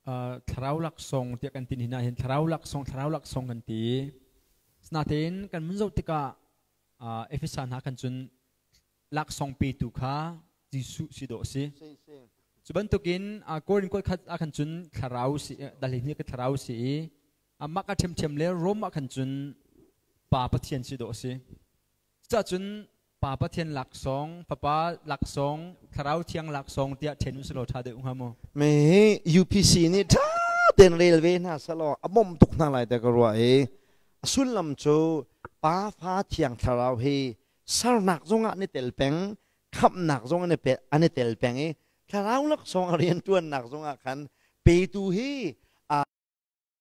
Thlarau laksawng tiah kan ti hna hin thlarau laksawng, thlarau laksawng kan ti. Sinain kan mun zoh tikah Efesa hna khan cun laksawng petu kha Jesuh si dawh a si. Cu bantukin Korin kuat khat ah khan cun thlarau si, dal hi ka thlarau si i amah ka ṭhiamṭhiam le Rom ah khan cun Pa Pathian si dawh a si. Cucaah cun Pa Pathian laksawng, Fapa laksawng, Thlarau Thiang laksawng tiah ṭhen u silaw ṭha deuh hnga maw? Me UPC nih ṭha tein rel ve hna selaw a bawmh tuk hna lai te ka ruah i a sullam cu Pa Fa Thiang Thlarau hi sernak zongah an i tel peng, khamhnak zong an i tel peng i Thlarau laksawng a rianṭuannak zongah khan petu hi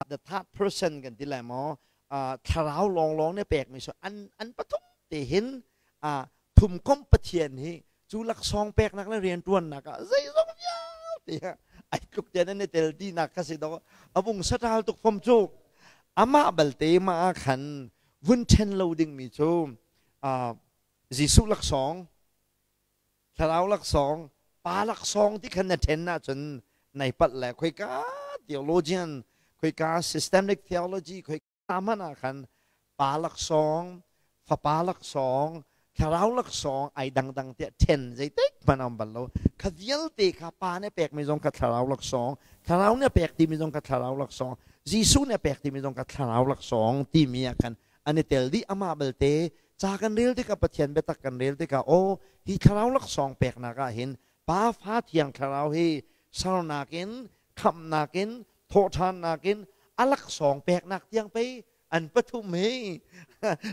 the third person kan ti lai maw, thlarau lawnglawng nih pekmi so an pathum te hin thumkomh Pathian hi cu laksawng peknak le rianṭuannak ah zeizong vialte ai tluk tian an i tel tinak kha si dawh a vung saṭal tuk fom cu. Amah balte mah ah khan vun ṭhen lo dingmi cu Jesuh laksawng, thlarau laksawng, pa laksawng ti khan na ṭhen ahcun nai palh le khoika theologian, khoika systemic theology, khoika hmanh ah khan pa laksawng, fapa laksawng, thlarau laksawng ai dangdang tiah ṭhen zeitik hmanh a um bal lo. Kha vialte kha pa nih pekmi zong kha thlarau laksawng, thlarau nih pek timi zong kha thlarau laksawng, Jesuh nih pek timi zong kha thlarau laksawng timi ah khan an i tel dih. Amah belte ca kan rel tikah, Pathian biatak kan rel tikah, aw, hi thlarau laksawng peknak ah hin Pa Fa Thiang Thlarau hi sernak in, khamhnak in, thawhṭhannak in, a laksawng peknak tiang pei an pathum hi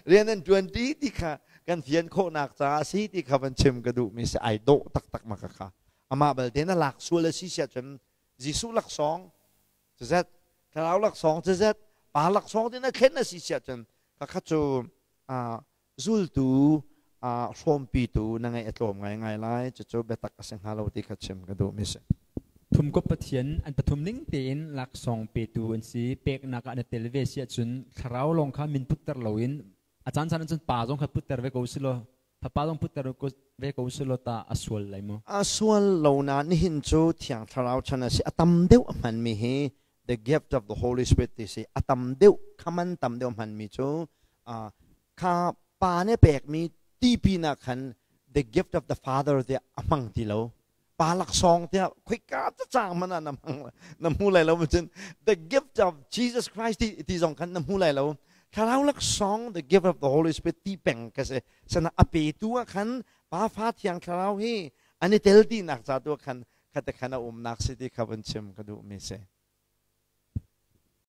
rian an ṭuan ṭi ti kha kan fian khawhnak caah a si ti kha van chim ka duhmi si. Ai dawh taktak ma ka kha. Amah belte na lak sual a si siah cun Jesuh laksawng cuzet, thlarau laksawng cuzet, pa laksawng ti na thlen a si siah cun khakha cu zultu hrawmpitu na ngeih a tlawm ngaingai lai. Cucu biatak a si hnga lo ti kha chim ka duhmi si. Thumkop Pathian an pathum ning tein laksawng petu an si. Peknak ah na tel ve si ahcun thlarau lawng kha min putter loin a caan caan ahcun pa zong kha putter ve ko si law, fapa zong putter ve ko si law ta a sual lai maw? A sual lo na. Nihin cu Thiang Thlarau chan a si. A tam deuh a hmanmi hi the gift of the Holy Spirit ti si. A tam deuh khaman tam deuh hmanmi cu kha pa nih pekmi tipi nak khan the gift of the Father tiah a hmang ti lo. Pa laksawng tiah khoika cacang hmanh ah na hmang na hmu lai lo. Cun the gift of Jesus Christ ti ti zong khan na hmu lai lo. Thlarau laksawng, the gift of the Holy Spirit ti peng ka si. Sana a petu ah khan Pa Fa Thiang Thlarau hi an i tel ti nak ca tu khan khate khan a umnak si ti kha vun chim ka duh mi si.